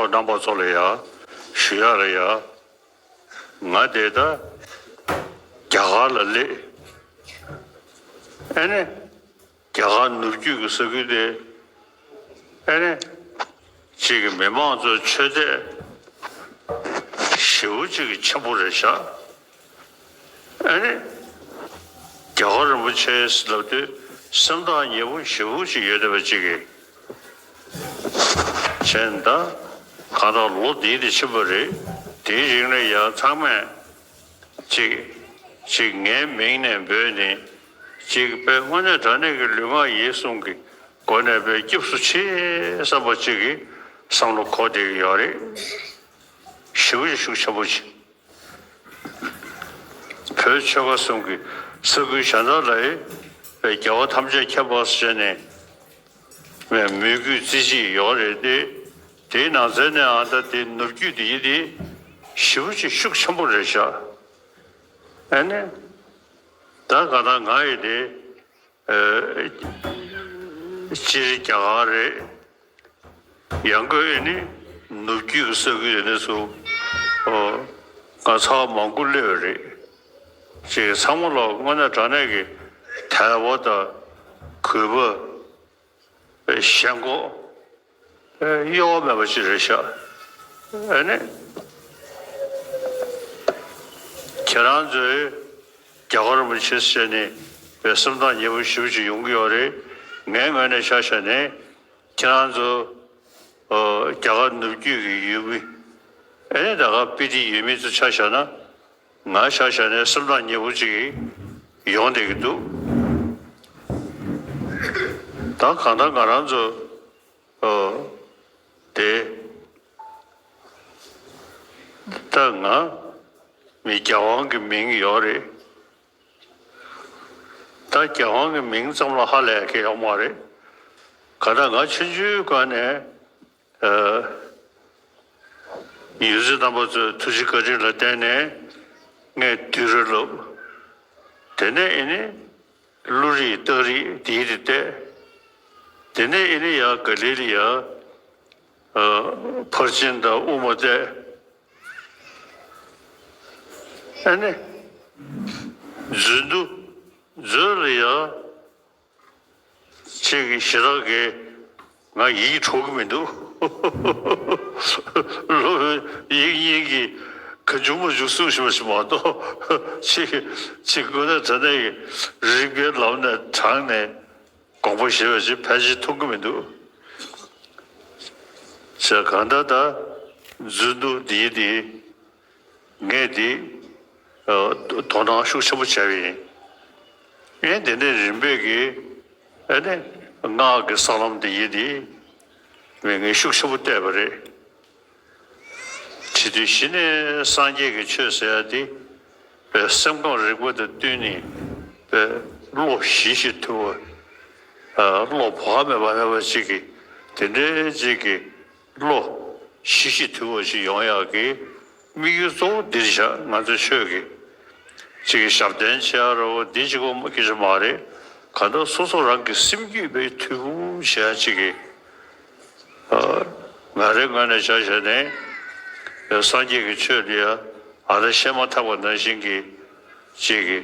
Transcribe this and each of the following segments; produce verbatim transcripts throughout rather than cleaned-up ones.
རྣམ་པ་ཚོ་ལ་ཡ་ཞུ་ཡ་ལ་ཡ། ང་དེ་ད་རྒྱ་གར་ལ་སླེབས། ཨ་ནི་རྒྱ་གར་ནུབ་རྒྱུད་ཀྱི་ས་ཁུལ་དེ་ཨ་ནི་གཅིག་གི་མི་མང་ཚོའི་ཆོས་དད་ཞེ་པོ་གཅིག་གི་ཆེན་པོ་རེད་ཤག་ཨ་ནི་རྒྱལ་བ་རིན་པོ་ཆེ་ལབ་དུས་སེམས་ཐག་ཉེ་པོ་ཞེ་པོ་ཅིག་ཡོད་བསྡད་པ་གཅིག་གིས་བྱས་ན། ད་གང་ལྟར་ལོ་འདི་དེ་ཕྱིན་པ་རེད། དེའི་རིང་ལ་ཡང་ཚང་མས་གཅིག་གཅིག་ངའི་མིང་ནས་འབོད་ནས་གཅིག་དཔེ་དངོས་གནས་དྲང་གནས་ཀྱི་ལུས་ངག་ཡིད་གསུམ་གྱི་སྒོ་ནས་དཔེ་སྐྱབས་སུ་མཆི་བསམ་པ་གཅིག་གི་བསམ་བློ་འཁོར་བསྡད་ཀྱི་ཡོད་རེད། ཞེ་པོ་ཅིག་ཤུགས་ཆེན་པོ་ཅིག་བོད་ཆོལ་ཁ་གསུམ་གྱི་ས་ཁུལ་གཞན་དག་ལ་ཡང་རྒྱལ་བ་ཐམས་ཅད་མཁྱེན་པ་ཟེར་ནས་མོས་གུས་རྩེ་གཅིག་ཡོད་རེད་དེ། དེའི་ནང་ཚན་ནས་ཨ་ད་དེ་ནུབ་རྒྱུད་དེ་ཡི་དེ་ཞེ་པོ་ཅིག་ཤུགས་ཆེན་པོ་རེད་ཤག་ཨ་ནི་ད་ག་ད་ང་ཡི་དེ། ཨ། སྤྱིར་རྒྱ་གར་རེད། ཡང་སྒོས་ཨེ་ནི་ནུབ་རྒྱུད་ཀྱི་ས་ཁུལ་དེ་ནས་སུ། ཨོ། ང་ཚ་བ་མང་པོ་སླེབས་པ་རེད། ཅེས་ཚང་མ་ལ་དངོས་གནས་དྲང་གནས་ཀྱི་དད་པ་དང་གུས་པ། ཞེན་ཁོག་གཡོ་བ་མེད་པ་ཞིག་རེད་ཤག་ཨ་ནི། ཁྱེད་རང་ཚོས་རྒྱལ་བ་རིན་པོ་ཆེ་ཟེར་ནས་བའི་སེམས་ཐག་ཉེ་པོ་ཞེ་པོ་ཅིག་ཡོང་གི་ཡོད་རེད། ངའི་ངོས་ནས་ཆ་བཞག་ནས་ཁྱེད་རང་ཚོ་རྒྱ་གར་ནུབ་རྒྱུད་ཀྱི་ཡུལ་མི། ཨ་ནི་ད་ག་སྤི་ཏི་ཡུལ་མི་ཚོ་ཆ་བཞག་ན། ང་ཆ་བཞག་ནས་སེམས་ཐག་ཉེ་པོ་ཅིག་ཡོང་བསྡད་ཀྱི་འདུག་ད་གང་ལྟར་ང་རང་ཚོ་ཨོ་དེ་ད་ང་མི་རྒྱལ་དབང་གི་མིང་ཡོད་རེད། ད་རྒྱལ་དབང་གི་མིང་ཙམ་ལ་ཧ་ལས་ཀྱི་ཡོད་མ་རེད། གང་ལྟར་ང་ཆུང་ཆུང་སྒང་ནས། ཨ། ཡོངས་འཛིན་རྣམ་པ་ཚོའི་ཐུགས་རྗེ་བཀའ་དྲིན་ལ་བརྟེན་ནས་ངས་བསྡུས་གྲྭ་བསླབས། དེ་ནས་ཨེ་ནི་བློ་རིག་རྟགས་རིག་འདིའི་དེ་བལྟས། དེ་ནས་ཨེ་ནི་ཡང་ག་ལེ་ལ་ཡང་། ཨ། ཕར་ཕྱིན་དང་དབུ་མ་བལྟས། ཨེ་ནི་མཛོད་འདུ་མཛོད་ལ་ཡང་། ཁྱེད་ཀྱི་ཞེ་དྲག་གིས་ང་ཡིད་འཕྲོག་གི་མི་འདུག་སློབ་དཔོན་དབྱིག་གཉེན་གྱིས་གང་བྱུང་མང་བྱུང་གསུངས་བཞིན་པ་ཞིག་མ་གཏོགས། ཁྱེད་ཀྱིས་ཁྱེད་ཀྱིས་དངོས་གནས་དྲང་གནས་ཀྱི་རིག་པའི་ལམ་ནས་དྲངས་ནས་དགོངས་པ་བཞེས་པ་ཞིག་ཕལ་ཆེར་མཐོང་གི་མི་འདུག་ཅེས་གང་ལྟར་ད་མཛོད་འདུ་འདིའི་འདི། ངས་འདི། ཨ། དོ་སྣང་ཤུགས་ཆེན་པོ་བྱས་པ་ཡིན། ངས་འདི་ནས་རིམ་པས་ཀྱིས་ཨ་ནི་སྔགས་ཀྱི་ས་ལམ་འདི་ཡིན་འདི་ངས་ངས་ཤུགས་ཆེན་པོ་བལྟས་པ་རེད། བྱེད་དུས་གཞི་ནས་སངས་རྒྱས་ཀྱི་ཆོས་ཟེར་ཡ་འདི་པའི་སེམས་ཁམས་རིག་པ་དང་བསྟུན་ནས་པའི་བློ་ཞི་ཞིང་དུལ་བ། ཨ། བློ་བག་མེད་པ་མེད་པ་ཅིག་གིས་དེ་འདྲའི་ཅིག་གིས། བློ་ཞི་ཞིང་དུལ་བ་ཞིག་ཡོང་ཡག་གི་དམིགས་ཡུལ་གཙོ་བོ་འདིར་བཞག་ང་ཚོའི་ཆོས་ཀྱི་གཅིག་གི་ཞབས་བརྟན་བྱེད་ཡག་རོ་འདི་གཅིག་པོ་སྐད་ཆ་མ་རེད། གང་ལྟར་སོ་སོ་རང་གི་སེམས་རྒྱུད་པའི་དུལ་པོ་བྱེད་ཡག་གཅིག་གི། ཨ། ང་རའི་ངོས་ནས་ཆ་བཞག་ནས་སངས་རྒྱས་ཀྱི་ཆོས་འདི་ཡང་ཨ་ར་བཤད་མ་ཐག་པ་ནང་བཞིན་གྱི་གཅིག་གི་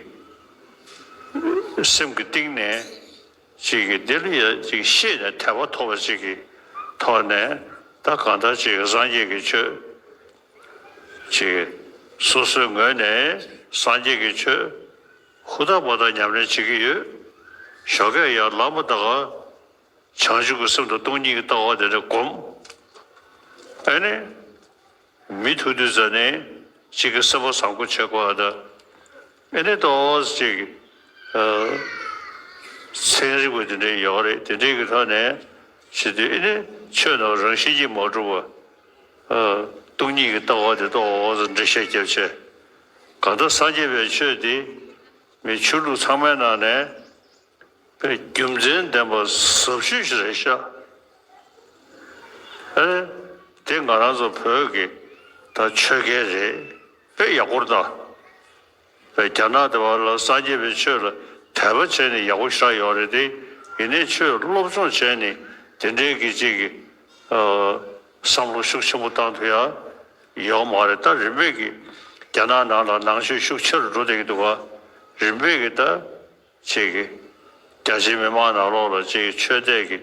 སེམས་ཀྱི་གཏིང་ནས། ཅིག་གིས་འདི་ལ་ཡ་ཅིག་ཤེས་ནས་དད་པ་ཐོབ་པ་ཅིག་གི་ཐོག་ནས་ད་གང་ལྟར་ཅིག་སངས་རྒྱས་ཀྱི་ཆོས་ཅིག་སོ་སོའི་ངོས་ནས་སངས་རྒྱས་ཀྱི་ཆོས་ཧུར་ཐག་པ་དང་ཉམས་ལེན་བྱེད་ཀྱི་ཡོད། ཞོགས་ཀས་ཡར་ལངས་པ་དང་བྱང་ཆུབ་ཀྱི་སེམས་དང་སྟོང་ཉིད་ཀྱི་ལྟ་བ་དེ་འདྲ་སྒོམ། ཨ་ནི། མི་ཐུག་དུས་ཙ་ནས་གཅིག་གི་སེམས་པ་བཟང་པོ་བྱེད་དགོས་པ་དང་། ཨེ་ནས་ཏོག་ཙམ་ཅིག་ཨ། ཚན་རིག་པ་དེ་འདྲ་ཡོད་རེད། དེ་འདྲའི་གི་ཐོག་ནས་བྱེད་དུས་ཨེ་ནས་ཆོས་རྣམས་རང་བཞིན་གྱིས་མ་གྲུབ་པ། ཨ། སྟོང་ཉིད་ཀྱི་ལྟ་བ་དེ་ཏོག་ཙམ་འགྲེལ་བཤད་བརྒྱབ་བྱས། གང་ལྟར་སངས་རྒྱས་པའི་ཆོས་དེ་མི་ཆོས་ལུགས་ཚང་མའི་ནང་ནས། པའི་རྒྱུ་མཚན་ལྡན་པ་ཟབ་ཤོས་ཤིག་རེད་ཤག་ཨེ། དེ་ང་རང་ཚོ་བོད་ཀྱི་ད་ཆོས་རྒྱལ་རེད། དཔེ་ཡག་པོ་རེད་ད། པའི་རྒྱ་ནག་དེ་བ་ལ་སངས་རྒྱས་པའི་ཆོས་ལ་དད་པ་བྱས་ནས་ཡག་པོ་ཞེ་དྲག་ཡོད་རེད་དེ། ཡིན་ནའི་ཆོས་སློབ་སྦྱོང་བྱས་ནས་དེ་འདྲའི་གི་ཅིག་གི་ཨ། བསམ་བློ་ཤུགས་ཆེན་པོ་བཏང་ཐུབ་ཡ་ཡོད་མ་རེད། ད་རིམ་པས་ཀྱི་རྒྱ་ནག་ནང་ལ་ནང་ཆོས་ཤུགས་ཆེ་རུ་འགྲོ་བསྡད་ཀྱི་འདུག་ག་རིམ་པས་ཀྱི་ད་ཅིག་གི་རྒྱ་ཆེ་མི་མང་ནང་ལོགས་ལ་ཅིག་ཆོས་དད་ཀྱི་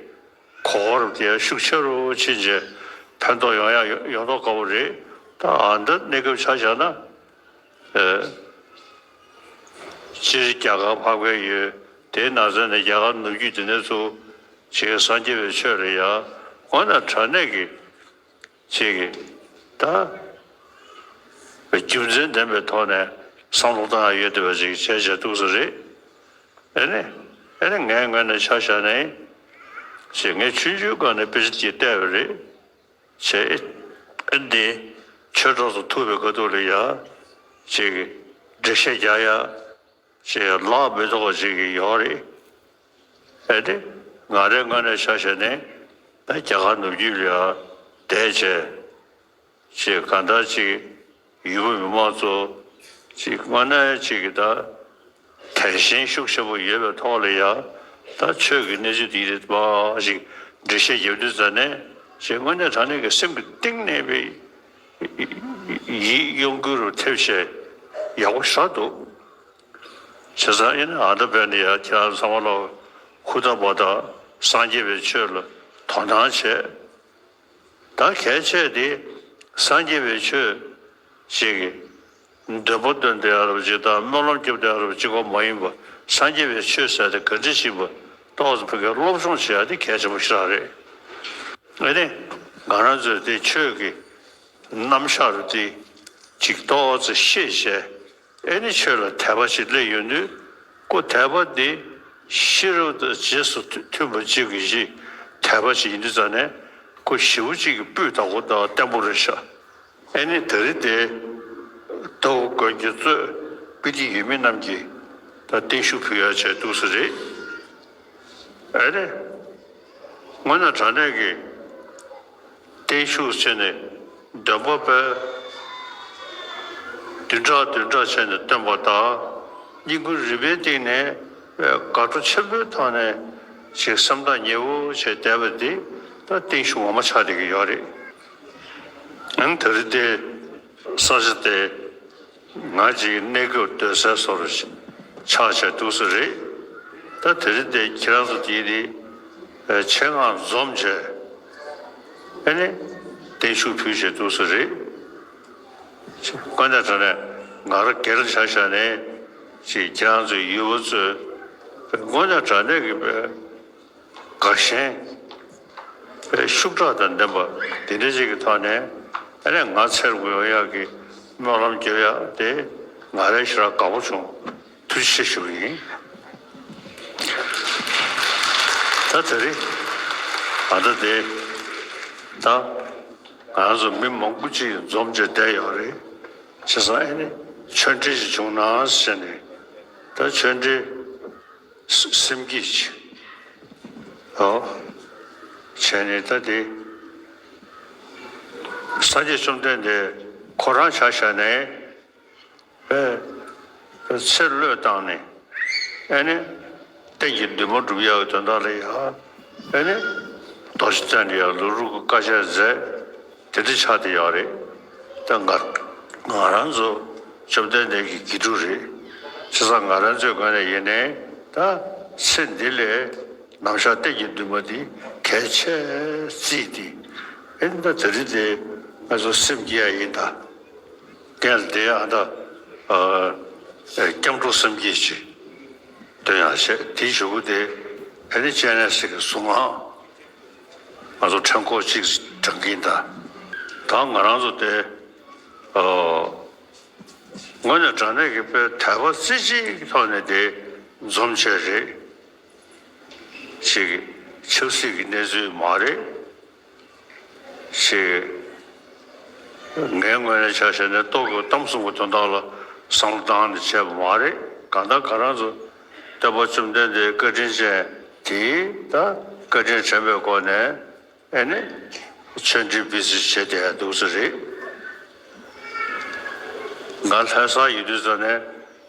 གོ་སྐབས་དེ་ཤུགས་ཆེ་རུ་ཕྱིན་རྗེས་ཕན་ཐོགས་ཡོང་ཡ་ཡོང་མདོག་ཁ་པོ་རེད། ད་ཨ་འདི་གནས་སྐབས་ཆ་བཞག་ན། སྤྱིར་རྒྱ་གར་འཕགས་པའི་ཡུལ་དེའི་ནང་ཚན་ནས་རྒྱ་གར་ནུབ་རྒྱུད་དེ་ནས་ཚུར་ཅིག་སངས་རྒྱས་པའི་ཆོས་ལ་ཡ་དངོས་གནས་དྲང་གནས་ཀྱི་ཅིག་གི་ད་རྒྱུ་མཚན་ལྡན་པའི་ཐོག་ནས་བསམ་བློ་བཏང་ཡ་ཡོད་བསྡད་པ་ཅིག་བྱས་བྱས་འདུག་ས་རེད། ཨེ་ནི་ཨེ་ནི་ངའི་ངོས་ནས་ཆ་བཞག་ནས་ཅིག་ངས་ཆུང་ཆུང་སྒང་ནས་དཔེ་ཆ་ཅིག་བལྟས་པ་རེད། བྱས་ཨེ་འདི་ཆོས་གྲོགས་སུ་ཐུག་པའི་ཁ་ཐུག་ལ་ཡ་ཅིག་གི་འགྲེལ་བཤད་རྒྱག་ཡ་ཅིག་ལག་མི་ཐོགས་པ་ཅིག་གི་ཡོད་རེད། ཨེ་དེ་ང་རའི་ངོས་ནས་ཆ་བཞག་ནས་ད་རྒྱ་གར་ནུབ་རྒྱུད་ལ་ཡ་བསྡད་བྱས་ཅིག་གང་ལྟར་ཅིག་ཡུལ་པོ་མི་མང་ཚོ་ཅིག་དངོས་གནས་ཅིག་གི་ད་དད་ཞེན་ཤུགས་ཆེན་པོ་ཡོད་པའི་ཐོག་ལ་ཡ་ད་ཆོས་ཀྱི་གནས་ཚུལ་འདི་རེད་པ་ཞིག་འགྲེལ་བཤད་རྒྱབ་དུས་ཙ་ནས་ཅིག་དངོས་གནས་དྲང་གནས་ཀྱི་སེམས་ཀྱི་གཏིང་ནས་པའི་ཡིད་གཡོ་འགུལ་རུ་ཐེབས་བྱས་ཡག་པོ་ཞེ་དྲག་འདུག་བྱས་ཙང་ཨེ་ནི་ཨ་ད་བས་ནི་ཡ་ཁྱེད་རང་ཚང་མ་ལ་ཧུར་ཐག་པ་དང་སངས་རྒྱས་པའི་ཆོས་ལ་དོ་སྣང་བྱས། ད་གལ་ཆེ་དེ་སངས་རྒྱས་པའི་ཆོས་ཅིག་གི་འདོད་པ་སྟོན་བསྡད་ཡ་རབ་ཅིག་དང་སྨོན་ལམ་རྒྱབ་བསྡད་ཡ་རབ་ཅིག་གོ་མ་ཡིན་པ་སངས་རྒྱས་པའི་ཆོས་ཟེར་དེ་ག་འདྲ་ཞིག་པ་ཏོག་ཙམ་བོད་སྐད་སློབ་སྦྱོང་བྱེད་ཡ་དེ་གལ་ཆེན་པོ་ཞེ་དྲག་རེད། ཨེ་ནི་ང་རང་ཚོས་དེ་ཆོས་ཀྱི་རྣམ་གཞག་རུ་དེ་ཅིག་ཏོག་ཙམ་ཤེས་བྱས། ཨེ་ནི་ཆོས་ལ་དད་པ་ཞིག་སླེབས་ཡོང་དུས་ཁོ་དད་པ་འདི་ཤེས་རབ་དང་རྗེས་སུ་མཐུན་པ་གཅིག་གི་ཞིག་དད་པ་ཞིག་ཡིན་དུས་ཙང་ནས་ཁོ་ཞེ་པོ་གཅིག་གི་སྤུས་དག་པོ་དང་བརྟན་པོ་རེད་ཤག་ཨེ་ནི་ད་རེས་དེ་ཟླ་བ་དགོན་གྱི་གཙོས་དཔེ་དེབ་ཡོད་མི་རྣམས་ཀྱིས་ད་བརྟན་བཞུགས་ཕུལ་ཡ་བྱས་འདུག་ས་རེད། ཨེ་རེད། དངོས་གནས་དྲང་གནས་ཀྱི་བརྟན་བཞུགས་བྱས་ནས་འདོན་པ་པོའི་བདུན་ཕྲག་བདུན་ཕྲག་བྱས་ནས་བཏོན་པ་དང་། བསྙེན་བཀུར་རིམ་པའི་སྟེང་ནས་དགའ་སྤྲོ་ཆེན་པོའི་ཐོག་ནས་ཅིག་སེམས་ཐག་ཉེ་བོ་བྱས་བསྡད་པ་འདི་ད་བརྟན་བཞུགས་ངོ་མ་ཆགས་བསྡད་ཀྱི་ཡོད་རེད། ཨང་། དེ་རིང་དེ་ས་ཆ་དེ་ང་ཅིག་གནས་སྐབས་སྡོད་སའི་སོ་རུ་ཆགས་བྱས་འདུག་ས་རེད། ད་དེ་རིང་དེ་ཁྱེད་རང་ཚོ་དེ་རིང་ཆེད་མངགས་འཛོམས་བྱས་ཨ་ནི་བརྟན་བཞུགས་ཕུལ་བྱས་འདུག་ས་རེད། དཀོན་མཆོག་དྲང་གནས་ང་རང་སྒེར་ཆ་བཞག་ནས་ཅིག་ཁྱེད་རང་ཚོའི་ཡུལ་པ་ཚོས་དཀོན་མཆོག་དྲང་གནས་ཀྱི་དགའ་ཞེན་པའི་ཤུགས་དྲག་དང་ལྡན་པ་དེ་འདྲ་ཅིག་གི་ཐོག་ནས་ཨ་ནི་ང་འཚེར་དགོས་ཡག་གི་སྨོན་ལམ་རྒྱབ་ཡག་དེ་ང་རང་ཞེ་དྲག་དགའ་པོ་བྱུང་། ཐུགས་རྗེ་ཆེ་ཞུ་གི་ཡིན། ད་དེ་རིང་ཨ་ད་དེ་ད་ང་ཚོ་མི་མང་པོ་ཅིག་འཛོམས་བྱས་བསྡད་ཡོད་རེད། བྱས་ཙང་ཨ་ནི་ཆོས་འབྲེལ་ཞིག་བྱུང་ན་ཟེར་ནས་ད་ཆོས་འབྲེལ། སེམས་བསྐྱེད་ཅིག་ཨོ། བྱས་ནས་ད་དེ། སངས་རྒྱས་བཅོམ་ལྡན་འདས་ཁོ་རང་ཆ་བཞག་ནས། ཨེ། ཚེ་བློས་བཏང་ནས། ཨེ་ནི། གཏན་གྱི་འདུན་མ་སྒྲུབ་ཡག་གི་དོན་དག་ལ་ཡ། ཨེ་ནི། རྡོ་རྗེ་གདན་ལ་ཡ་ལོ་དྲུག་གི་དཀའ་སྤྱད་མཛད། དེ་འདྲ་ཆགས་བསྡད་ཡོད་རེད། ད་ང་ང་རང་ཚོ་བཅོམ་ལྡན་འདས་ཀྱི་དགེ་ཕྲུག་རེད། བྱས་ཙང་ང་རང་ཚོའི་ངོས་ནས་ཡིན་ནའི་ད་ཚེ་འདི་ལས་ནམ་ཞག་གཏན་གྱི་འདུན་མ་འདི་གལ་ཆེ་བརྩིས་ཏེ་ཨེ་ད་དེ་རིང་དེ་ང་ཚོ་སེམས་བསྐྱེད་ཡ་ཡིན་ད། རྐྱེན་དེ་ཨ་ད་སྐྱབས་འགྲོ་སེམས་བསྐྱེད་ཅིག་འདོན་ཡ་བྱས་དེའི་གཞུག་གུ་དེ་ཨེ་ནི་སྤྱན་རས་གཟིགས་ཀྱི་གཟུངས་སྔགས། ང་ཚོ་ཕྲེང་སྐོར་གཅིག་བགྲང་གིན་ད། ད་ང་རང་ཚོ་དེ་ཨོ། དངོས་གནས་དྲང་གནས་ཀྱི་དཔེ་དད་པ་རྩེ་གཅིག་གི་ཐོག་ནས་དེ་འཛོམས་བྱས་རེད། ཅིག་ཆབ་སྲིད་ཀྱི་གནས་ཚུལ་མ་རེད། ཅིག་ངའི་ངོས་ནས་ཆ་བཞག་ན་ལྟོ་གོས་གཏམ་གསུམ་གྱི་དོན་དག་ལ་བསམ་བློ་བཏང་ནས་བྱས་པ་མ་རེད། གང་ལྟར་ང་རང་ཚོ་སྟོན་པ་བཅོམ་ལྡན་འདས་བཀའ་དྲིན་ཅན་དེས་ད་བཀའ་དྲིན་དྲན་པའི་སྒོ་ནས། ཨེ་ནི། ཆོས་འབྲེལ་སྤེལ་རྩིས་བྱས་བསྡད་ཡ་འདུག་ས་རེད། ང་ལྷ་སར་ཡོད་དུས་ཙམ་ནས་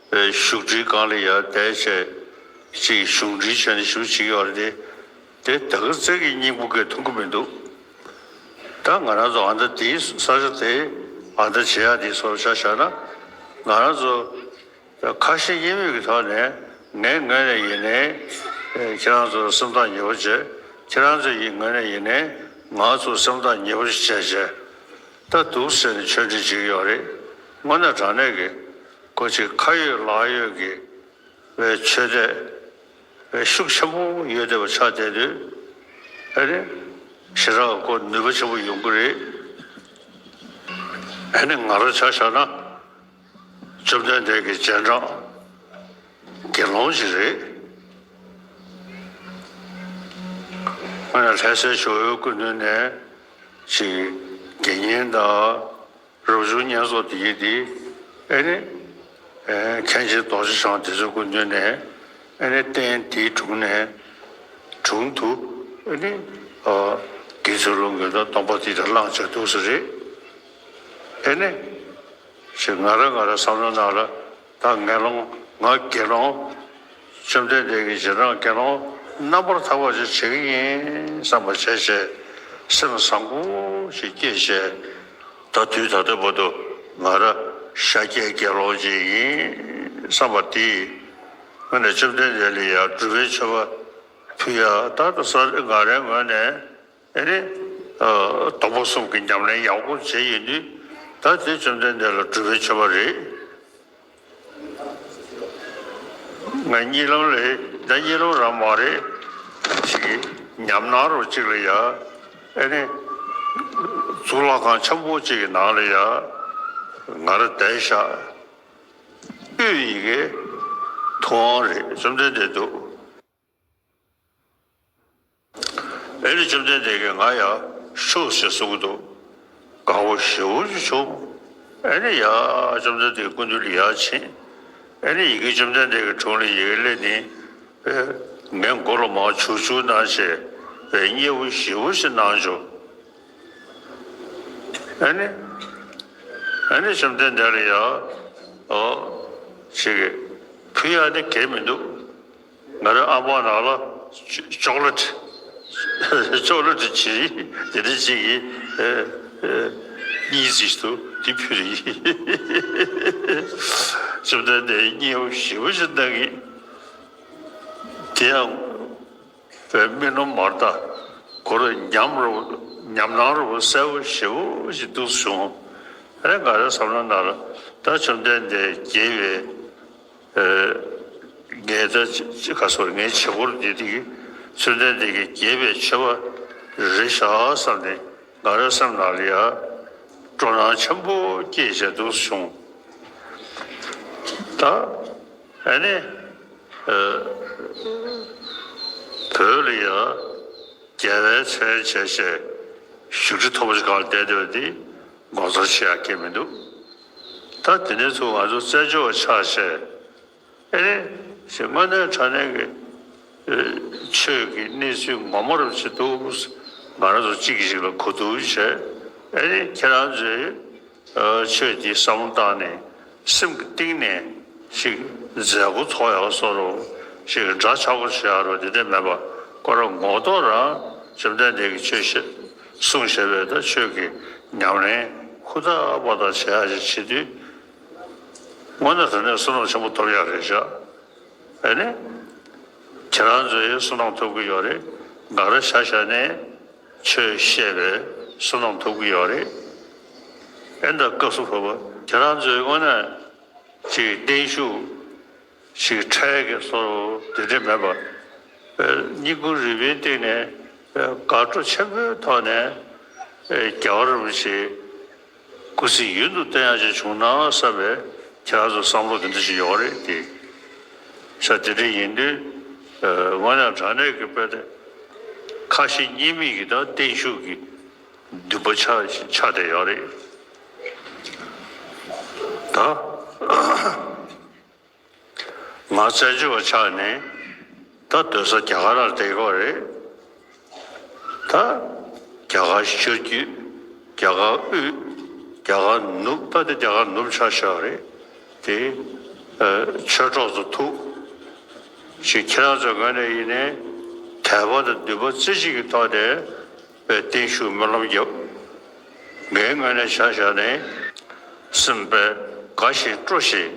བཞུགས་ཁྲིའི་སྒང་ལ་ཡར་བསྡད་བྱས་ཅིག་གཞུང་འབྲེལ་བྱས་ནས་ཞུ་བྱེད་ཀྱི་ཡོད་རེད་དེ། དེ་ད་ག་ཚོད་ཀྱི་སྙིང་པོ་སྐད་མཐོང་གི་མི་འདུག་ད་ང་རང་ཚོ་ཨ་མདའ་དེའི་ས་ཆ་དེ་ཨ་མདའ་བྱེད་ཡག་དེ་སོར་ཆ་བཞག་ན། ང་རང་ཚོ་ཁ་ཞེ་གཉིས་མེད་ཀྱི་ཐོག་ནས་ངའི་ངོས་ནས་ཡིན་ནའི། ཁྱེད་རང་ཚོ་སེམས་ཐག་ཉེ་པོ་བྱས། ཁྱེད་རང་ཚོ་ཡི་ངོས་ནས་ཡིན་ནའི་ང་ཚོ་སེམས་ཐག་ཉེ་པོ་ཞིག་བྱས་བྱས། ད་འདུག་ཟེར་ནས་ཆོས་འབྲེལ་བྱེད་ཀྱི་ཡོད་རེད། དངོས་གནས་དྲང་གནས་ཀྱི་ཁོ་ཅིག་ཁ་ཡོད་ལག་ཡོད་ཀྱི་བའི་ཆོས་དད་བའི་ཤུགས་ཆེན་པོ་ཡོད་བསྡད་པ་ཆགས་བསྡད་དུས། ཨ་ནི་ཞེ་དྲག་ཁོ་ནུས་པ་ཆེན་པོ་ཡོང་གི་རེད། ཨ་ནི་ང་རང་ཆ་བཞག་ན་བཅོམ་ལྡན་འདས་ཀྱི་རྗེས་འབྲང་དགེ་སློང་ཞིག་རེད། ང་ལྷ་སའི་ཇོ་བོའི་སྐུ་མདུན་ནས་ཅིག་དགེ་བསྙེན་དང་། རབ་བྱུང་བསྙེན་རྫོགས་དེ་ཡིན་ཏེ། ཨེ་ནི། ཨེ་མཁན་ཆེན་རྡོ་རྗེ་འཆང་དེ་ཚོའི་སྐུ་མདུན་ནས། ཨེ་ནི་རྟེན་དེའི་དྲུང་ནས། དྲུང་དུ། ཨེ་ནི། ཨ་དགེ་ཚུལ་སློང་མཁན་དང་སྟོང་པ་དེ་དག་བླངས་བྱས་འདུག་ས་རེད། ཨེ་ནི། ཞེས་ང་རང་ང་རང་བསམ་བློ་ནང་ལ། ད་ངན་སློང་ང་དགེ་སློང་། བཅོམ་ལྡན་འདས་ཀྱི་རྗེས་འབྲང་དགེ་སློང་རྣམ་པར་དག་པ་ཞིག་བྱེད་ཀྱི་ཡིན་བསམ་པ་བྱས་བྱས། སེམས་བཟང་པོ་ཞིག་སྐྱེས་བྱས། ད་དུས་ད་ལྟ་བར་དུ་ང་རང་ཤཱཀྱའི་དགེ་སློང་ཅིག་ཡིན་བསམ་པ་དེས། ང་ནས་བཅོམ་ལྡན་འདས་ལ་ཡང་སྒྲུབ་པའི་མཆོད་པ་ཕུལ་ཡ། ད་ལྟ་ས་ང་རའི་ངོས་ནས་ཨེ་ནི། སྡོམ་པ་གསུམ་གྱི་ཉམས་ལེན་ཡག་པོ་བྱས་ཡོད་དུས། ད་དེ་བཅོམ་ལྡན་འདས་ལ་སྒྲུབ་པའི་མཆོད་པ་རེད། ང་གཉིད་ལམ་ལས་ད་གཉིད་ལམ་རང་མ་རེད། ཅིག་གི་ཉམས་སྣང་རོ་གཅིག་ལ་ཡ། ཨེ་ནི། གཙུག་ལག་ཁང་ཆེན་པོ་གཅིག་གི་ནང་ལ་ཡ། ང་རང་བསྡད་ཤག་དབུས་ཡི་གེ་ཐུབ་དབང་རེད། བཅོམ་ལྡན་འདས་འདུག་ཨེ་ནི་བཅོམ་ལྡན་འདས་ཀྱིས་ང་ཡ་ཤོག་ཅེས་གསུང་གི་འདུག་དགའ་བོ་ཞེ་པོ་ཅིག་བྱུང་། ཨེ་ནི་ཡ་བཅོམ་ལྡན་འདས་སྐུ་མདུན་ལ་ཡར་ཕྱིན། ཨེ་ནི་ཡི་གེ་བཅོམ་ལྡན་འདས་ཀྱི་དྲུང་ལ་ཡི་གེ་སླེབས་ནས། ངའི་མགོ་ལ་མར་བྱུག་བྱུག་གནང་བྱས། བསྙེན་པ་ཞེ་པོ་ཞིག་གནང་བྱུང་། ཨེ་ནི། ཨེ་ནི་བཅོམ་ལྡན་འདས་ལ་ཡ། ཨོ། ཞིག་གི་ཕུལ་ཡ་ནི་གལ་མི་འདུག་ང་རའི་ཨ་མ་ནང་ལ་ཅོ་ཅོག་ལེ་ཊི། ཅོག་ལེ་ཊི་བྱི་རིལ་དེ་འདྲ་ཅིག་གིས་ཨེ་ཨེ་གཉིས་ཅིག་འདུག་དེ་ཕུལ་རེད། བཅོམ་ལྡན་འདས་བསྙེན་པ་ཞེ་པོ་ཞིག་གནང་གི། དེ་ཡང་བའི་རྨི་ལམ་མ་རེད་ད། གོ་ར་ཉམས་རུ་ཉམས་སྣང་རུ་གསལ་པོ་ཞེ་པོ་ཞིག་འདུག་བྱུང་། ཨ་ནི་ང་རའི་བསམ་བློ་ནང་ལ་ད་བཅོམ་ལྡན་འདས་དགྱེས་པའི། ངས་ད་ཅི་ག་སོ་ངའི་བྱེད་སྒོར་འདི་དེ་གི་བཅོམ་ལྡན་འདས་ཀྱི་དགྱེས་པའི་མཆོད་པ་རེད་ཤག་བསམ་ནས་ང་རའི་སེམས་ནང་ལ་ཡ་སྤྲོ་སྣང་ཆེན་པོ་སྐྱེས་བྱས་འདུག་བྱུང་། ད་ཨ་ནི་བོད་ལ་ཡ་རྒྱལ་བའི་མཚན་བྱས་བྱས་བཞུགས་ཁྲི་མཐོ་པོ་ཞིག་སྒང་ལ་བསྡད་བསྡད་པ་འདི་ངོ་མཚར་ཆེ་ཡག་གི་མི་འདུག་ད་དེ་ནས་ཚུར་ང་ཚོ་བཙན་བྱོལ་བ་ཆགས་བྱས། ཨེ་ནི། ཞེས་དངོས་གནས་དྲང་གནས་ཀྱི་ཆོས་ཀྱི་གནས་ཚུལ་ངོ་མ་རབ་ཅིག་འདུག་ང་རང་ཚོ་གཅིག་གིས་གཅིག་ལ་གོ་བསྡུར་བྱས། ཨེ་ནི་ཁྱེད་རང་ཚོས་ཆོས་འདི་བསམ་བློ་བཏང་ནས་སེམས་ཀྱི་གཏིང་ནས་ཞིག་མཛད་སྒོ་ཚོགས་ཡག་བཟོ་རོགས། ཞིག་འདྲ་ཆགས་པོ་བྱེད་ཡག་རོགས། དེ་འདྲ་མེད་པ་ཁོ་རང་ངོ་ཐོག་རང་བཅོམ་ལྡན་འདས་ཀྱིས་ཆོས་བཤད་གསུངས་བཞག་པའི་ད་ཆོས་ཀྱི་ཉམས་ལེན་ཧུར་ཐག་པ་དང་བྱེད་ཡག་ཅིག་བྱེད་དུས། དངོས་གནས་དྲང་གནས་བསོད་ནམས་ཆེན་པོ་ཐོབ་ཡག་རེད་ཤག་ཨེ་ནི། ཁྱེད་རང་ཚོས་བསོད་ནམས་ཐོབ་ཀྱི་ཡོད་རེད། ང་རང་ཆ་བཞག་ནས་ཆོས་བཤད་པའི་བསོད་ནམས་ཐོབ་ཀྱི་ཡོད་རེད། ཨེ་ད་སྐབས་སུ་བབ་པ་ཁྱེད་རང་ཚོས་དངོས་གནས་ཅིག་བརྟན་བཞུགས་ཅིག་འཕྲལ་གྱི་བཟོ་འདྲ་འདྲ་མེད་པ། བསྙེན་བཀུར་རིམ་པའི་སྟེང་ནས་དགའ་སྤྲོ་ཆེན་པོའི་ཐོག་ནས་རྒྱལ་བ་རིན་པོ་ཆེ་སྐུ་ཚེ་ཡུན་དུ་བརྟན་ཡག་ཅིག་བྱུང་ན་བསམ་པའི་ཁྱེད་རང་ཚོ་བསམ་བློ་དེ་འདྲ་ཞིག་ཡོད་རེད་དེ། ས་དེ་འདྲ་ཡིན་དུས། དངོས་གནས་དྲང་གནས་ཀྱི་དཔེ་དེ་ཁ་ཞེ་གཉིས་མེད་ཀྱི་དང་བརྟན་བཞུགས་ཀྱི་འདུན་པ་ཆགས་ཆགས་བསྡད་ཡོད་རེད། ད། ང་བཙན་བྱོལ་བ་ཆགས་ནས་ད་སྡོད་ས་རྒྱ་གར་ལ་བསྡད་ཡོད་རེད། ད་རྒྱ་གར་ཤར་རྒྱུད། རྒྱ་གར་དབུས། རྒྱ་གར་ནུབ། ད་དེ་རྒྱ་གར་ནུབ་ཆགས་བཞག་རེད་དེ། ཆོས་གྲོགས་ཚོ་ཐུག་ཞིག་ཁྱེད་རང་ཚོའི་ངོས་ནས་ཡིན་ནའི་དད་པ་དང་འདུན་པ་རྩེ་གཅིག་གི་ཐོག་ནས་བརྟན་བཞུགས་སྨོན་ལམ་བརྒྱབ། ངའི་ངོས་ནས་ཆ་བཞག་ནས། སེམས་པས་དགའ་ཞིང་སྤྲོ་ཞིང་།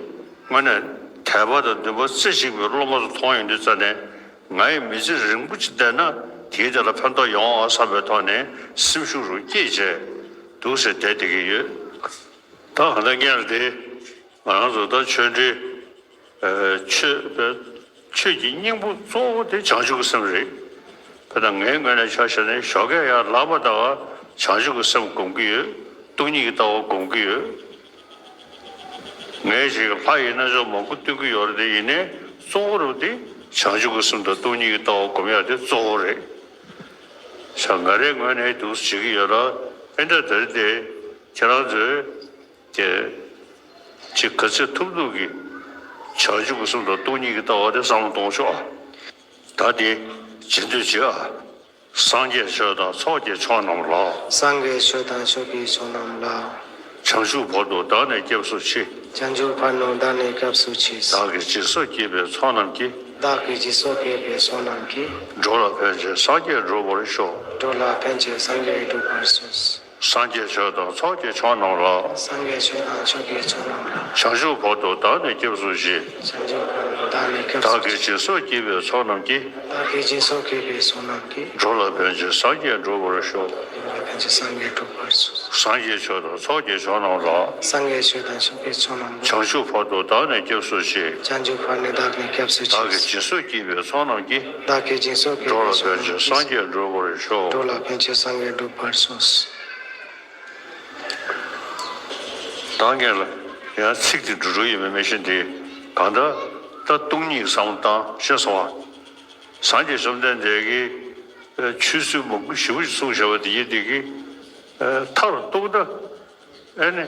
དངོས་གནས་དད་པ་དང་འདུན་པ་རྩེ་གཅིག་པའི་སློབ་མ་ཚོ་མཐོང་ཡོང་དུས་ཙ་ནས། ང་ཡི་མི་ཚེ་རིང་པོ་ཅིག་བསྡད་ན་དེའི་དེ་ལ་ཕན་ཐོགས་ཡོང་ཨ་བསམ་པའི་ཐོག་ནས་སེམས་ཤུགས་རུ་སྐྱེད་བྱས་འདུག་ཟེར་བསྡད་བསྡད་ཀྱི་ཡོད། ད་གང་ལྟར་སྔོན་ལ་དེ་ང་རང་ཚོ་ད་ཆོས་འབྲེལ། ཆོས་པའི་ཆོས་ཀྱི་སྙིང་པོ་གཙོ་བོ་དེ་བྱང་ཆུབ་ཀྱི་སེམས་རེད། དཔེར་ན་ངའི་ངོས་ནས་ཆ་བཞག་ན་ཞོགས་ཀས་ཡར་ལངས་པ་དང་བྱང་ཆུབ་ཀྱི་སེམས་སྒོམ་གྱི་ཡོད། སྟོང་ཉིད་ཀྱི་ལྟ་བ་སྒོམ་གྱི་ཡོད། ངས་ཅིག་ལྷ་ཡི་རྣལ་འབྱོར་མང་པོ་སྟོན་གྱི་ཡོད་རེད་དེ། ཡིན་ནའི་གཙོ་བོ་རུ་དེ་བྱང་ཆུབ་ཀྱི་སེམས་དང་སྟོང་ཉིད་ཀྱི་ལྟ་བ་སྒོམ་ཡག་དེ་གཙོ་བོ་རེད། ཤ་ང་རའི་ངོས་ནས་འདུག་བྱེད་ཀྱི་ཡོད་ལ། ཨེ་འདྲ་དེ་རེད་དེ། ཁྱེད་རང་ཚོས། དེ། ཅིག་ག་ཚོད་ཐུབ་ཐུབ་ཀྱིས་བྱང་ཆུབ་ཀྱི་སེམས་དང་སྟོང་ཉིད་ཀྱི་ལྟ་བ་དེ་བསམ་བློ་གཏོང་ཤོག་ཨ། ད་དེ་རྗེས་ཟློས་བྱེད་ཨ། སངས་རྒྱས་ཆོས་དང་ཚོགས་ཀྱི་མཆོག་རྣམས་ལ། སངས་རྒྱས་ཆོས་དང་ཆོས་ཀྱི་མཆོག་རྣམས་ལ། བྱང་ཆུབ་བར་དུ་བདག་ནི་སྐྱབས་སུ་མཆི། བྱང་ཆུབ་བར་དུ་བདག་ནི་སྐྱབས་སུ་མཆི། བདག་གིས་སྦྱིན་སོགས་བགྱིས་པའི་ཚོགས་རྣམས་ཀྱིས། བདག་གིས་སྦྱིན་སོགས་བགྱིས་པའི་ཚོགས་རྣམས་ཀྱིས། འགྲོ་ལ་ཕན་ཕྱིར་སངས་རྒྱས་འགྲུབ་པར་ཤོག་འགྲོ་ལ་ཕན་ཕྱིར་སངས་རྒྱས་འགྲུབ་པར་ཤོག་སངས་རྒྱས་ཆོས་དང་ཚོགས་ཀྱི་མཆོག་རྣམས་ལ། སངས་རྒྱས་ཆོས་དང་ཚོགས་ཀྱི་མཆོག་རྣམས་ལ། བྱང་ཆུབ་བར་དུ་བདག་ནི་སྐྱབས་སུ་མཆི། བྱང་ཆུབ་བར་དུ་བདག་ནི་སྐྱབས་སུ་མཆི། བདག་གིས་སྦྱིན་སོགས་བགྱིས་པའི་ཚོགས་རྣམས་ཀྱིས། བདག་གིས་སྦྱིན་སོགས་བགྱིས་པའི་ཚོགས་རྣམས་ཀྱིས། འགྲོ་ལ་ཕན་ཕྱིར་སངས་རྒྱས་འགྲུབ་པར་ཤོག་འགྲོ་ལ་ཕན་ཕྱིར་སངས་རྒྱས་འགྲུབ་པར་ཤོག་སངས་རྒྱས་ཆོས་དང་ཚོགས་ཀྱི་མཆོག་རྣམས་ལ། སངས་རྒྱས་ཆོས་དང་ཚོགས་ཀྱི་མཆོག་རྣམས་ལ། བྱང་ཆུབ་བར་དུ་བདག་ནི་སྐྱབས་སུ་མཆི། བྱང་ཆུབ་བར་ནི་བདག་ནི་སྐྱབས་སུ་མཆི། བདག་གིས་སྦྱིན་སོགས་བགྱིས་པའི་ཚོགས་རྣམས་ཀྱིས། བདག་གིས་སྦྱིན་སོགས་བགྱིས་པའི་ཚོགས་རྣམས་ཀྱིས། འགྲོ་ལ་ཕན་ཕྱིར་སངས་རྒྱས་འགྲུབ་པར་ཤོག་འགྲོ་ལ་ཕན་ཕྱིར་སངས་རྒྱས་འགྲུབ་པར་ཤོག་ད་ངས་ལ་ཡང་ཚིག་དེ་འགྲོ་འགྲོ་ཡིན་པའི་མི་ཤེས་དེ། གང་ལྟར་ད་སྟོང་ཉིད་བསམ་བློ་བཏང་ཤེས་སོང་བ། སངས་རྒྱས་བཅོམ་ལྡན་འདས་ཀྱིས་ཆོས་ཚུལ་མང་པོ་ཞེ་པོ་ཅིག་གསུངས་བཞག་པ་དེ་ཡིན་དེ་གིས། མཐར་གཏུགས་ན་ཨེ་ནི།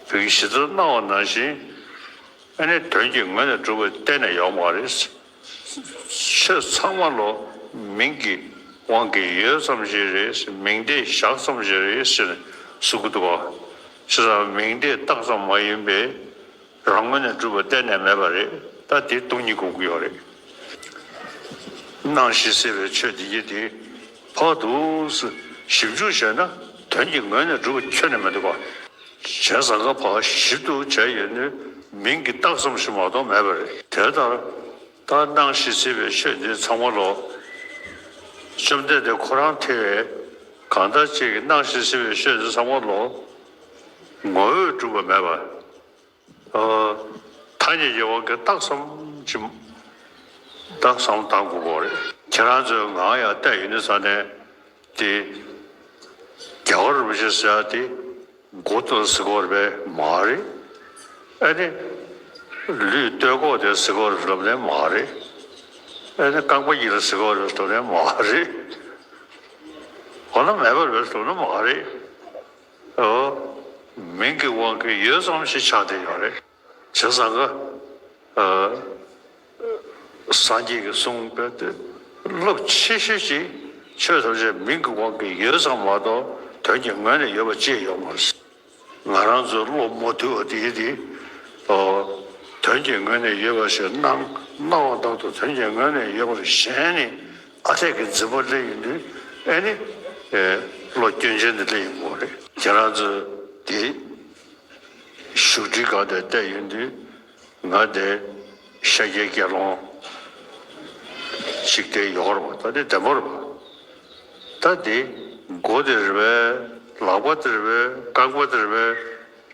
བོད་ཀྱི་གཞི་རྩར་སྣང་བ་ནང་བཞིན། ཨ་ནི་དོན་གྱི་ངོས་ནས་གྲུབ་པ་གཏན་ནས་ཡོད་མ་རེད། ཆོས་ཚང་མ་ལོ་མིང་གི་དབང་གིས་ཡོད་ཙམ་ཞིག་རེད། མིང་བརྡས་བཞག་ཙམ་ཞིག་རེད་ཟེར་ནས་གསུང་གི་འདུག་བ། བྱས་ཙང་མིང་བརྡས་བཏགས་ཙམ་མ་ཡིན་པའི་རང་ངོས་ནས་གྲུབ་པ་གཏན་ནས་མེད་པ་རེད། ད་དེ་སྟོང་ཉིད་སྒོམ་གྱི་ཡོད་རེད། སྣང་ཞིང་སྲིད་པའི་ཆོས་འདི་ཡིན་ཏེ། ཕར་དུ་ཞིབ་འཇུག་བྱས་ན་དོན་གྱི་ངོས་ནས་གྲུབ་པ་ཁྱོན་ནས་མི་འདུག་ག་བྱས་ཙང་ཀ་ཕར་ཞིབ་ཏུ་བྱས་ཡོད་ནི་མིང་གི་རྟགས་ཙམ་ཞིག་མ་གཏོགས་མེད་པ་རེད། དེ་ལྟར་ད་སྣང་ཞིང་སྲིད་པའི་ཆོས་འདི་ཚང་མ་ལོ། བཅོམ་ལྡན་འདས་ཁོ་རང་ཐེ་བའི་གང་ལྟར་ཅིག་གི་སྣང་ཞིང་སྲིད་པའི་ཆོས་འདི་ཚང་མ་ལོ། ངོ་བོས་གྲུབ་པ་མེད་པ། ཐ་སྙད་ཀྱི་དབང་གིས་རྟགས་ཙམ་ཅིག་རྟགས་ཙམ་བཏང་དགོས་པ་རེད། ཁྱེད་རང་ཚོས་ངའང་ཡང་བལྟས་ཡོད་ནི་ས་ནས་དེ། རྒྱལ་བ་རིན་པོ་ཆེ་ཟེར་ཡ་དེ་མགོ་ལ་ཟེར་གྱི་ཡོད་རེད་པས་མ་རེད། ཨ་ནི། ལུས་སྟོད་ཁོག་དེ་ཟེར་གྱི་ཡོད་རེད་ལབ་ནས་མ་རེད། ཨ་ནི་རྐང་པ་གཉིས་ལ་ཟེར་གྱི་ཡོད་རེད་ལབ་ནས་མ་རེད། འོ་ན་མེད་པ་རེད་ལབ་ན་མ་རེད། ཨོ། མིང་གི་དབང་གིས་ཡོད་ཙམ་ཞིག་ཆགས་བསྡད་ཡོད་རེད། བྱས་ཙང་ཀ། ཨ། སངས་རྒྱས་ཀྱིས་གསུངས་པའི་དེ་རླབས་ཆེ་ཤོས་ཤིག་ཆོས་ཐམས་ཅད་མིང་གི་དབང་གིས་ཡོད་ཙམ་མ་གཏོགས་དོན་གྱི་ངོས་ནས་ཡོད་པ་ཅིག་ཡོད་མ་རེད། ང་རང་ཚོའི་བློ་མ་དུལ་བ་དེ་ཡིན་ཏེ། ཨོ། དོན་གྱི་ངོས་ནས་ཡོད་པ་ཞིག་སྣང་སྣང་བ་ལྟར་དུ་དོན་གྱི་ངོས་ནས་ཡོད་པར་ཞེན་ནས་ཨ་འཐས་ཀྱི་འཛིན་པ་སླེབས་ཡོང་དུས་ཨེ་ནི། ཨེ། བློ་སྐྱོན་ཅན་དེ་སླེབས་ཡོང་གི་རེད། ཁྱེད་རང་ཚོས་དེ། བཞུགས་ཁྲིའི་སྒང་དེར་བལྟས་ཡོང་དུས་ང་དེ་ཤཱཀྱའི་དགེ་སློང་ཅིག་དེ་ཡོད་རེད་པ། ད་དེ་བདེ་མོ་རེད་པ། ད་དེ་མགོ་དེ་རེད་པས། ལག་པ་དེ་རེད་པས། རྐང་པ་དེ་རེད་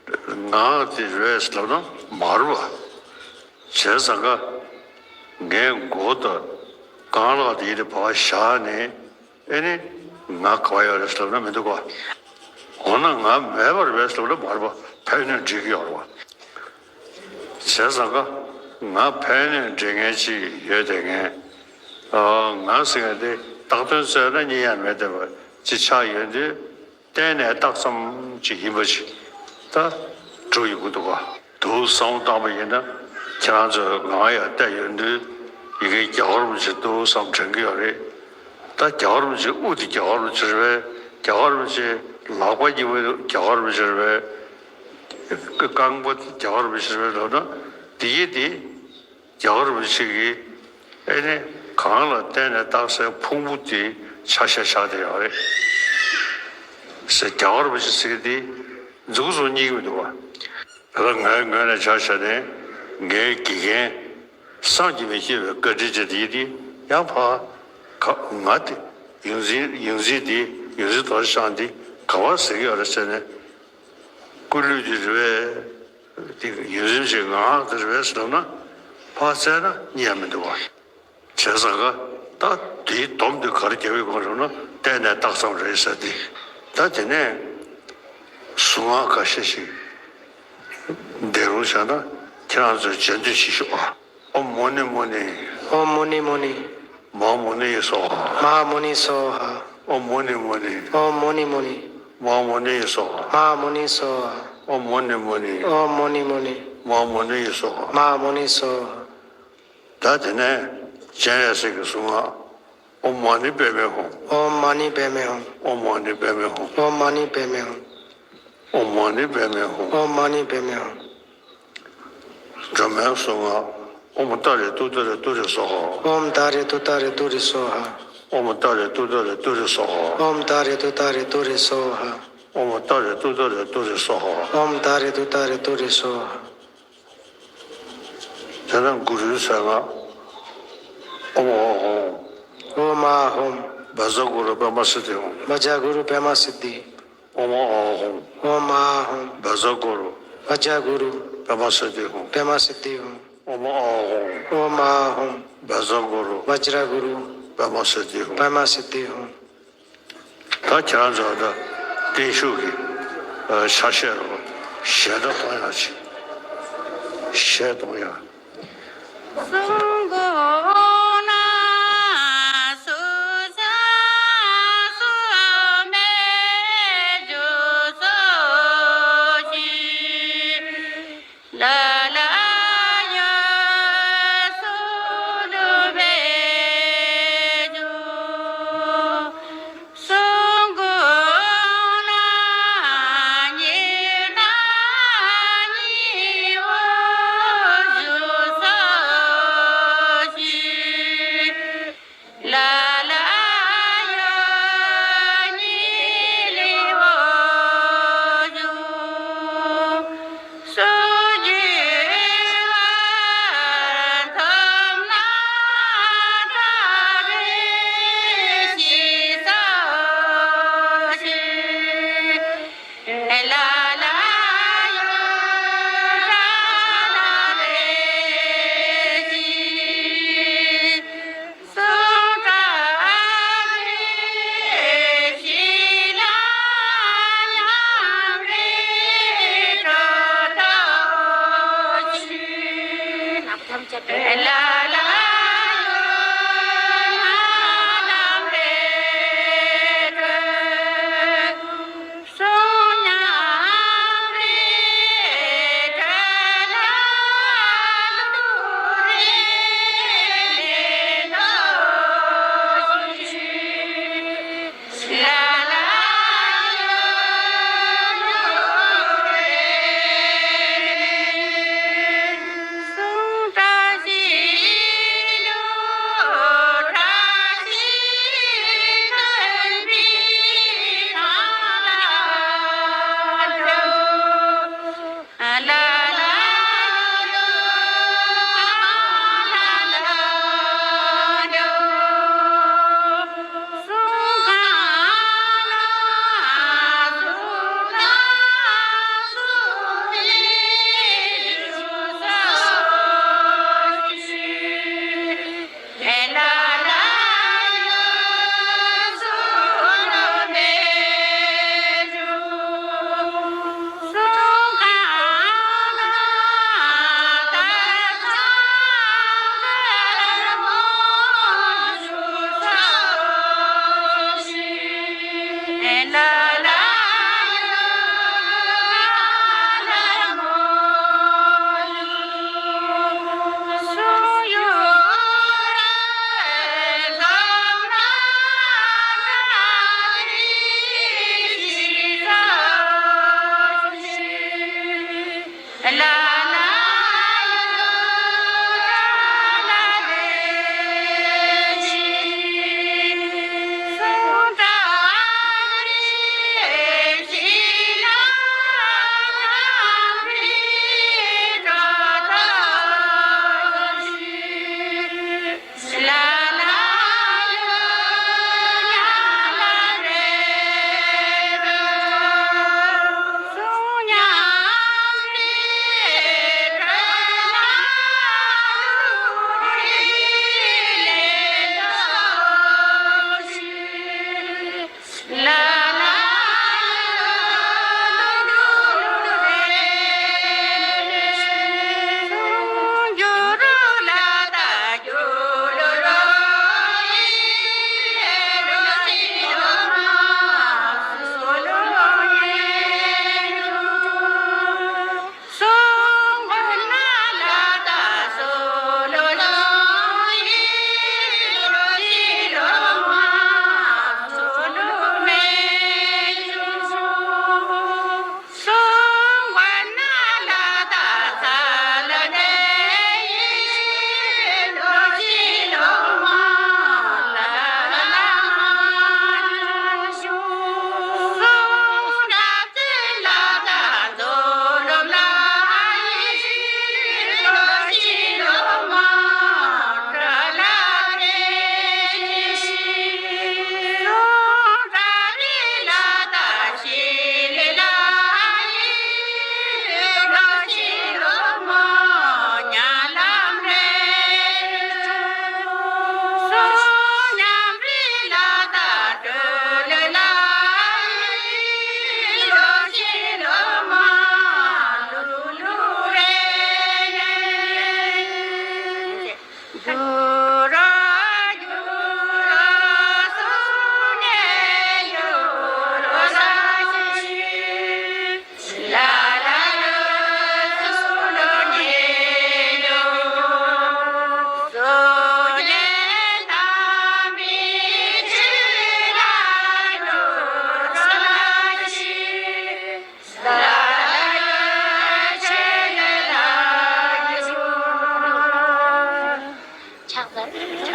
པས། ངག་དེ་རེད་པས་ལབ་ན་མ་རེད་པ། བྱས་ཙང་ཀ་ངས་མགོ་དང་རྐང་ལག་དེ་ཡིན་དེ་བར་བཞག་ནས། ཨེ་ནི། ང་ག་པར་ཡོད་རེད་ཟེར་ལབ་ན་མི་འདུག་ག་འོ་ན་ང་མེད་པ་རེད་པས་ཟེར་ལབ་ན་མ་རེད་པ། ཕན་གནོད་འདྲེས་ཀྱི་ཡོད་རེད་པ། བྱས་ཙང་ཀ་ང་ཕན་གནོད་འདྲེས་མཁན་ཅིག་ཡོད་དེ་ངས། ཨ། ང་ཟེར་མཁན་དེ་བཏགས་དོན་རྩོད་ན་གཉིས་ཡང་མེད་བསྡད་པ་ཅིག་ཆགས་ཡོད་དུས། གཏན་ནས་རྟགས་ཙམ་ཅིག་ཡིན་པ་ཅིག་ད་འགྲོ་ཡི་གི་འདུག་ག་འདུག་བསམ་བློ་བཏང་པ་ཡིན་ན། ཁྱེད་རང་ཚོས་ང་ཡར་བལྟས་ཡོང་དུས་ཡ་གིའི་རྒྱལ་བ་རིན་པོ་ཆེ་འདུག་བསམ་དྲན་གྱི་ཡོད་རེད། ད་རྒྱལ་བ་རིན་པོ་ཆེའི་དབུ་དེ་རྒྱལ་བ་རིན་པོ་ཆེ་རེད་པས། རྒྱལ་བ་རིན་པོ་ཆེའི་ལག་པ་གཉིས་པོ་རྒྱལ་བ་རིན་པོ་ཆེ་རེད་པས། རྐང་པ་དེ་རྒྱལ་བ་རིན་པོ་ཆེ་རེད་པས་ལབ་ན། དེ་ཡིན་དེ། རྒྱལ་བ་རིན་པོ་ཆེ་གིས་ཨེ་ནི་གང་ལ་བརྟེན་ནས་རྟགས་གསལ་ཕུང་པོ་དེ་ཆ་ཤས་བཞག་བསྡད་ཡོད་རེད། ཟེར་རྒྱ་གར་བ་ཅིག་ཟེར་གི་དེ་མཛུག་གུ་སོགས་རྙེད་ཀྱི་མི་འདུག་བ། དེ་ལ་ངའི་ངོས་ནས་ཆ་བཞག་ནས་ངའི་དགེ་རྒན་བསམ་གྱིས་མི་ཁྱབ་པའི་བཀའ་དྲིན་ཅན་དེ་ཡིན་དེ་ཡང་ཕ་ག་ང་དེ་ཡོངས་འཛིན་ཡོངས་འཛིན་དེ་ཡོངས་འཛིན་རྡོ་རྗེ་འཆང་དེ་ག་བ་ཟེར་གྱི་ཡོད་རེད་ཟེར་ནས་སྐུ་ལུས་དེ་རེད་པས་དེ་ཡོངས་འཛིན་ཅིག་ངག་དེ་རེད་པས་ཟེར་ན་ཕ་བཙལ་ན་རྙེད་མི་འདུག་བ། བྱས་ཙང་ཀ་ད་དེའི་སྡོམ་དེ་ག་རེ་རྒྱབ་ཡོད་གང་རུང་ན་གཏན་ནས་རྟགས་ཙམ་རེད་ཟེར་ཏེ། ད་དེ་ནས་གཟུངས་སྔགས་ཁ་ཤས་ཤིག་འདོན་རོགས་བྱས་ན་ཁྱེད་རང་ཚོས་རྗེས་ཟློས་བྱེད་ཤོག་ཨ། ཨོཾ་མུ་ནེ་མུ་ནེ། ཨོཾ་མུ་ནེ་མུ་ནེ། མ་ཧཱ་མུ་ནེ་ཡེ་སྭཱ་ཧཱ། མ་ཧཱ་མུ་ནེ་སྭཱ་ཧཱ། ཨོཾ་མུ་ནེ་མུ་ནེ། ཨོཾ་མུ་ནེ་མུ་ནེ། མ་ཧཱ་མུ་ནེ་ཡེ་སྭཱ་ཧཱ། མ་ཧཱ་མུ་ནེ་སྭཱ་ཧཱ། ཨོཾ་མུ་ནེ་མུ་ནེ། ཨོཾ་མུ་ནེ་མུ་ནེ། མ་ཧཱ་མུ་ནེ་ཡེ་སྭཱ་ཧཱ། མ་ཧཱ་མུ་ནེ་སྭཱ་ཧཱ། ད་དེ་ནས་སྤྱན་རས་གཟིགས་ཀྱི་གཟུངས་སྔགས། ཨོཾ་མ་ཎི་པདྨེ་ཧཱུྃ། ཨོཾ་མ་ཎི་པདྨེ་ཧཱུྃ། ཨོཾ་མ་ཎི་པདྨེ་ཧཱུྃ། ཨོཾ་མ་ཎི་པདྨེ་ཧཱུྃ། ཨོཾ་མ་ཎི་པདྨེ་ཧཱུྃ། ཨོཾ་མ་ཎི་པདྨེ་ཧཱུྃ། སྒྲོལ་མའི་གཟུངས་སྔགས། ཨོཾ་ཏཱ་རེ་ཏུཏྟཱ་རེ་ཏུ་རེ་སྭཱ་ཧཱ། ཨོཾ་ཏཱ་རེ་ཏུཏྟཱ་རེ་ཏུ་རེ་སྭཱ་ཧཱ། ཨོཾ་ཏཱ་རེ་ཏུཏྟཱ་རེ་ཏུ་རེ་སྭཱ་ཧཱ། ཨོཾ་ཏཱ་རེ་ཏུཏྟཱ་རེ་ཏུ་རེ་སྭཱ་ཧཱ། ཨོཾ་ཏཱ་རེ་ཏུཏྟཱ་རེ་ཏུ་རེ་སྭཱ་ཧཱ། ཨོཾ་ཏཱ་རེ་ཏུཏྟཱ་རེ་ཏུ་རེ་སྭཱ་ཧཱ། དེ་ནས་གུ་རུའི་གཟུངས་སྔགས། ཨོཾ་ཨཱཿཧཱུྃ། ཨོཾ་ཨཱཿཧཱུྃ། བཛྲ་གུ་རུ་པདྨ་སིདྡྷི་ཧཱུྃ། བཛྲ་གུ་རུ་པདྨ་སིདྡྷི། ཨོཾ་ཨཱཿཧཱུྃ། ཨོཾ་ཨཱཿཧཱུྃ། བཛྲ་གུ་རུ། བཛྲ་གུ་རུ། པདྨ་སིདྡྷི་ཧཱུྃ། པདྨ་སིདྡྷི་ཧཱུྃ། ཨོཾ་ཨཱཿཧཱུྃ། ཨོཾ་ཨཱཿཧཱུྃ། བཛྲ་གུ་རུ། བཛྲ་གུ་རུ། པདྨ་སིདྡྷི་ཧཱུྃ། པདྨ་སིདྡྷི་ཧཱུྃ། ད་ཁྱེད་རང་ཚོ་ད་བརྟན་བཞུགས་ཀྱི་ཨ་ཆ་ཤས་རོ་ཞལ་བརྡ་གཏོང་ཡག་ཅིག་ཞལ་གཏོང་ཡག་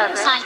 ས་